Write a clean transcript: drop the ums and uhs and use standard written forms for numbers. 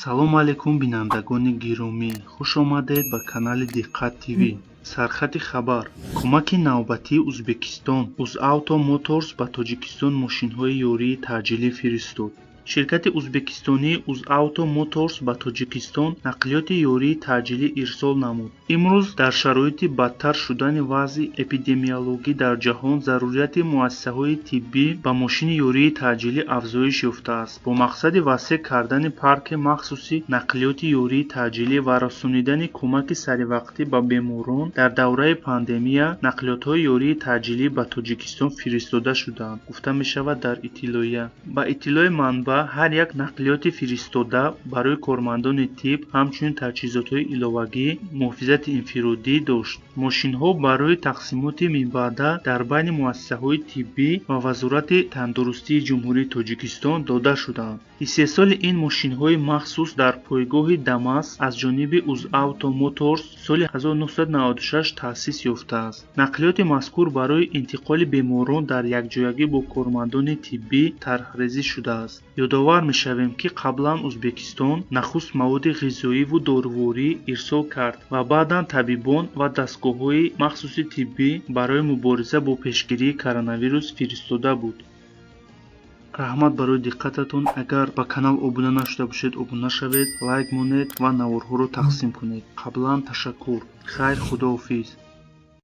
Салому алайкум, бинандагони гиромӣ! Хуш омадед ба канали Диққат ТВ. Сархати хабар: кӯмаки навбатии Узбекистон: «УзАвто Моторс» ба Тоҷикистон мошинҳои ёрии таъҷилӣ фиристод. Ширкати узбекистонии «УзАвто Моторс» ба Тоҷикистон нақлиёти ёрии таъҷилӣ ирсол намуд. Имрӯз дар шароити бадтар шудани вазъи эпидемиологӣ дар ҷаҳон зарурияти муассисаҳои тиббӣ ба мошини ёрии таъҷилӣ афзоиш ёфтааст. Бо мақсади васеъ кардани парки махсуси нақлиёти ёрии таъҷилӣ ва расонидани кӯмаки саривақтӣ ба беморон дар давраи пандемия нақлиётҳои ёрии таъҷилӣ ба Тоҷикистон фиристода шудаанд, гуфта мешавад дар иттилоия. Ба иттилои манбаъ, ҳар як нақлиёти фиристода барои кормандони тиб, ҳамчунин таҷҳизотҳои иловагӣ, муҳофизати инфиродӣ дошт. Мошинҳо барои тақсимоти минбаъда дар байни муассисаҳои тиббӣ ва Вазорати тандурустии Ҷумҳурии Тоҷикистон дода шуданд. Истеҳсоли ин мошинҳои махсус дар пойгоҳи Дамас аз ҷониби «УзАвто Моторс» соли 1996 таъсис ёфтааст. Нақлиёти мазкур барои интиқоли беморон дар якҷоягӣ бо кормандони тиббӣ тарҳрезӣ шудааст. Ёдовар мешавем, ки қаблан Узбекистон нахуст маводи ғизоиву доруворӣ ирсол кард ва баъдан табибон ва дастгоҳҳои махсуси тиббӣ барои мубориза бо пешгирии коронавирус фиристода буд. Раҳмат барои диққататон. Агар ба канал обуна нашуда бошед, обуна шавед, лайк монед ва наворҳоро тақсим кунед. Қаблан ташаккур. Хайр, худоҳофиз.